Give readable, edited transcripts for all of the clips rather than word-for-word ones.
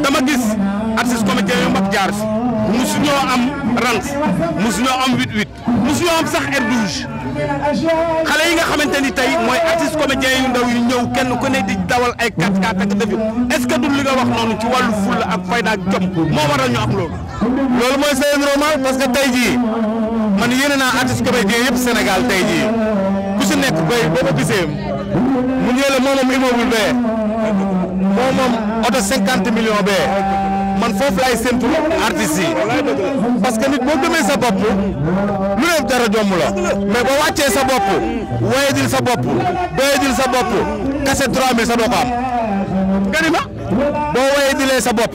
dama gis artiste comédien yu mag jaar fi musu ñoo am rang musu ñoo am 8-8 musu ñoo am sax R12 xale yi nga xamante ni tey mooy artiste comédien yu ndaw yu ñëw kenn ku ne di dawal ay 4x4 ak defi est-ce que du li nga wax noonu ci wàllu fulla ak fayda ak jom moo waral ñu am loolu. loolu mooy c'est normal parce que tey jii man yéene naa artiste comédien yëpp Sénégal tey jii ku si nekk bay boo ko gisee mu ñëw la moom immeuble bee moom oto 50 millions bee man foofu laay séntu artistes yi parce que nit boo gëmee sa bopp lu ne dara jomb la mais boo wàccee sa bopp wayedil sa bopp doyedil sa bopp kase 3000 sa doo ko am nga ni ma boo wayedilee sa bopp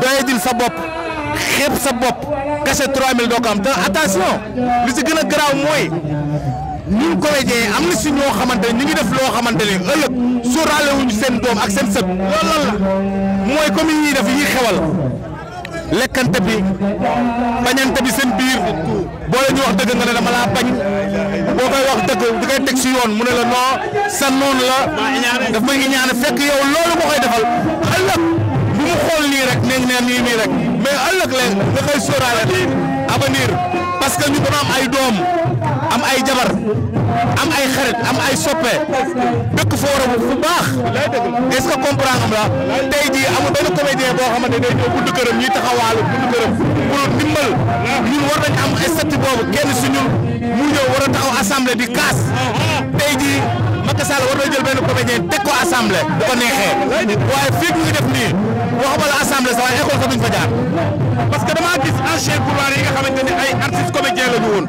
doyedil sa bopp xeeb sa bopp kase 3000 doo ko am te attention li si gën a garaaw mooy ñun comédien am na si ñoo xamante ne ñu ngi def loo xamante ne ëllëg sóoraale wuñu seen doom ak seen sët loolu lan la mooy comme yi ñuy def yi xewal lekkante bi bañante bi seen biir boo leen ñu wax dëgg nga ne dama laa bañ boo koy wax dëgg di koy teg si yoon mu ne la non sa noonu la daf may iñaane fekk yow loolu moo koy defal ëllëg bu mu xool nii rek nii rek mais ëllëg la nga koy sóoraale avenir parce que ñu ko am ay doom am ay jabar am ay xarit am ay soppe dëkk foo war a fu baax est-ce que comprendre nga tey jii amul benn comédien boo xamante ne day ñëw buntu këram ñuy taxawaalu buntu këram pour dimbal ñun war nañ am statut boobu kenn si ñun mu ñëw war a taxaw assemblée di kaas tey jii Macky Sall war na jël benn comédien teg ko assemblée bu ko neexee waaye fii ñu ngi def nii waxuma la assemblée sax waaye école sax duñ fa jaar parce que damaa gis ancien couloir yi nga xamante ne ay artistes comédiens la ñu woon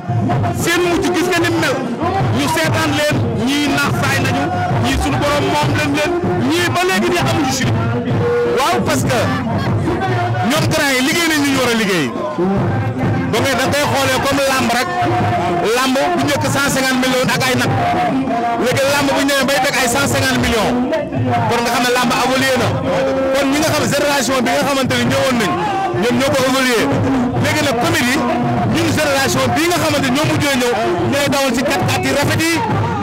seen mujj gis nga ni mel ñu seetaan leen ñii naax saay nañu ñii suñu borom moom leen ñii ba léegi nii amuñu si. waaw parce que ñoom grand yi liggéey nañ ñu war a liggéey donc da ngay xoolee comme lamb rek lamb bu njëkk 150 millions ak ay nag léegi lamb bu ñëwee bay teg ay 150 millions kon nga xam ne lamb évolué na kon ñi nga xam génération bi nga xamante ni ñëwoon nañ ñoom ñoo ko évolué léegi nag comédie ñun génération bii nga xamante ñoo mujjee ñëw ñooy dawal ci 4x4 yi rafet yi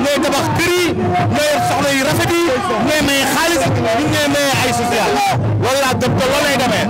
ñooy tabax kër yi ñooy soxla yi rafet yi ñooy maye xaalis ñun ñooy maye ay social loolu laa gëm te loolu lay demee.